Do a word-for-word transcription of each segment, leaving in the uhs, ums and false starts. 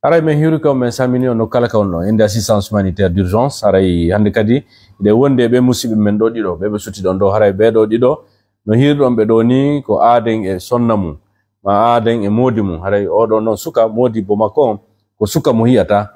Haray min hiwri ko, min salmini on no kala ka wonno, inde assistance humanitaire d'urgence. Haray hannde kadi hiɗen wondi e ɓee musiɓɓe men ɗoo ɗiɗo, ɓee ɓe sutti ɗon ɗoo. Haray ɓee ɗoo ɗiɗo no hiirɗon ɓe ɗoo nii, ko aaden e sonna mum, ma aaden e moodi mum. Haray oo ɗoo noon suka, moodibbo makko on ko suka mo hi'ataa.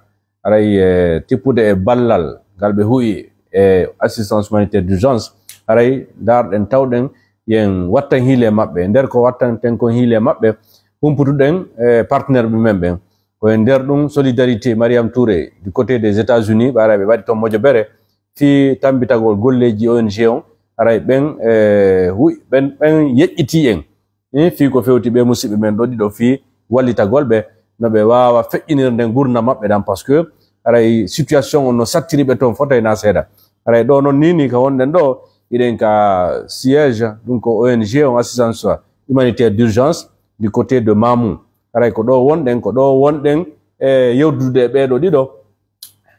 Haray e tippude e ballal ngal ɓe hu'i e assistance humanitaire d'urgence, haray ndaarɗen, tawɗen, yen wattan hiile maɓɓe. E nder ko wattanten kon hiile maɓɓe, humputuɗen e partenaire ɓe men ɓen. Ko e nder ɗum Solidarité Mariam Touré du côté des États-Unis, ɓe ara ɓe waɗi toon mojobere fii tammbitagol golleeji O N G on. Haray ɓen e hu'i, ɓen, ɓen yeƴƴitii en. Ii, fii ko fewti ɓee musiɓɓe men ɗoo ɗiɗo, fii wallitagol ɓe, no ɓe waawa feƴƴinirde ngurndan maɓɓe ɗan, parce que haray situation on no sattiri ɓe toon fotay naa seeɗa. Haray ɗoo non nii, nii ka wonɗen ɗoo, hiɗen ka siège, ɗum ko O N G on, assistance humanitaire d'urgence du côté de Mamou. Haray ko ɗoo wonɗen, ko ɗoo wonɗen e yewtude e ɓee ɗoo ɗiɗo,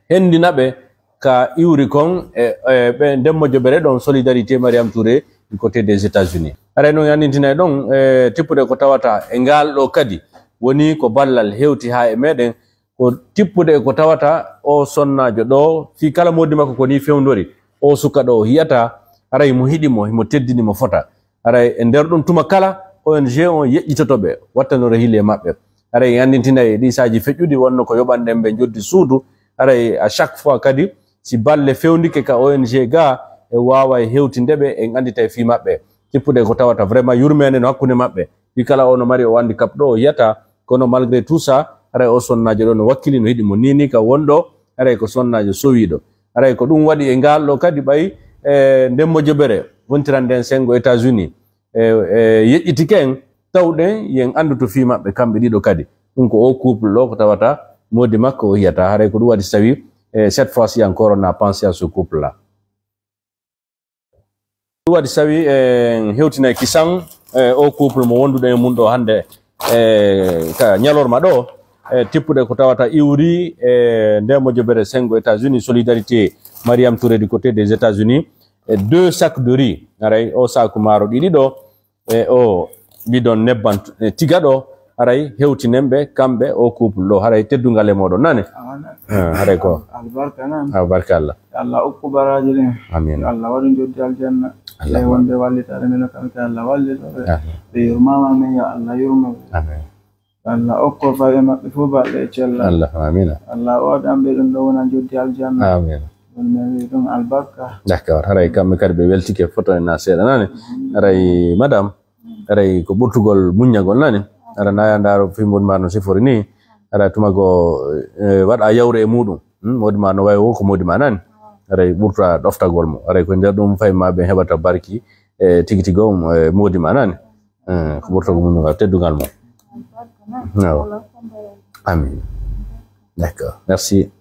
henndina ɓe ka iwri kon e, e ɓe nden mojobere ɗon Solidarité Mariam Touré du côté des États-Unis. Haray non anndintinay ɗon e tippude ko tawata e ngal ɗoo kadi woni ko ballal hewti haa e meɗen, ko tippude e ko tawata oo sonnaajo ɗoo, fii kala moodi makko ko nii fewndori, oo suka ɗoo o hi'ataa, haray mo hiɗi mo, himo teddini mo fota. Haray e nder ɗum tuma kala, O N G on yeƴƴitoto ɓe, wattanora hiile maɓɓe. Haray en anndintinay e ɗii saaji feƴƴuɗi wonno ko yoɓanɗen ɓe njoddi suudu. Haray à chaque fois kadi, si balle fewndike ka O N G gaa, e waawa e hewtinde ɓe, en annditay fii maɓɓe. Tippude ko tawata vraiment yurmeende no hakkunde maɓɓe. Fii kala oo no mari oo handicap ɗoo o hi'ataa, kono malgré tout ça, haray oo sonnaajo ɗoo no wakkili, no hiɗi mo nii nii ka wonɗo, haray ko sonnaajo sowiiɗo. Haray ko ɗum waɗi e ngal ɗoo kadi ɓay, e, nden mojobere wontirande en senngo États-Unis. E, e, yeƴƴitike en, tawɗen yen anndu to fii maɓɓe kamɓe ɗiɗo kadi. Ɗum ko oo couple ɗoo ko tawata moodi makko o hi'ataa. Haray ko ɗum waɗi si tawi, e, cette fois-ci encore on a pensé à ce couple-là. Ɗum waɗi si tawi en hewtinay kisan, e, oo couple mo wonduɗen e mum ɗoo hannde, e, ka ñalorma ɗoo, e, tippude ko tawata iwri, e, nden mojobere senngo États-Unis, Solidarité Mariam Touré du côté des États-Unis, e, deux sacs de riz. Haray oo saaku maaro ɗiɗi ɗoo, e oo bidon nebban, e, tiga ɗoo, haray hewtinen ɓe kamɓe oo couple ɗoo, haray teddungal e mooɗon nane. Awa nane. Eh, haray ko. Albarka nane. Awa barka Allah. Yo Allah okku baraaji ɗin. Amiin. Yo Allah waɗu njoddi aljanna. Allah. Ɓe wonɓe wallitaade men kamɓe, Allah wallito ɓe. Amiin. Ɓe yurmaama men, yo Allah yurmo ɓe. Amiin. Yo Allah okku fayɓe maɓɓe fof baɗɗo e cellal. Allah, amiin. Allah waɗan ɓe ɗum ɗo wona njoddi aljanna. Amiin. Ɗum men wi ɗum albarka. D'accord, haray kamɓe kadi ɓe weltike foto en na seeɗa nane. Haray madame, haray ko ɓurtugol muññagol nane. Hara na ya ndaaro fii moodi maa no sifori ni. Hara tuma go, eh, waɗa yawre e muɗum. Hmm, moodi maa no wayi wo ko moodi maa nane. Haray ɓurta ɗoftagol mo. Haray ko nder ɗum fay ma ɓe heɓata barki, eh, tigi tigi o, eh, moodi maa nane. Eh, ko ɓurtagol mum ngal, teddungal mum. Awa. Amin. D'accord. Merci.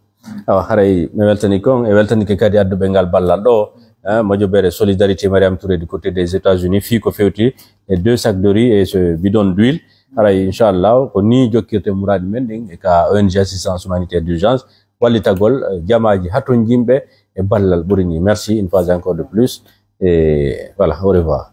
Awa, haray mi weltani kon, e weltanike kadi adduɓe ngal ballal ɗo, eh, mojobere Solidarité Mariam Touré du côté des États-Unis, fii ko fewti e deux sacs de riz et ce bidon d'huile. Haray, inchallah, ko ni jokkirte muradi men ɗin e ka O N G Assistance Humanitaire d'Urgence, wallitagol, eh, jamaaji hatonjinɓe e ballal ɓuri ni. Merci une fois encore de plus. Et voilà, au revoir.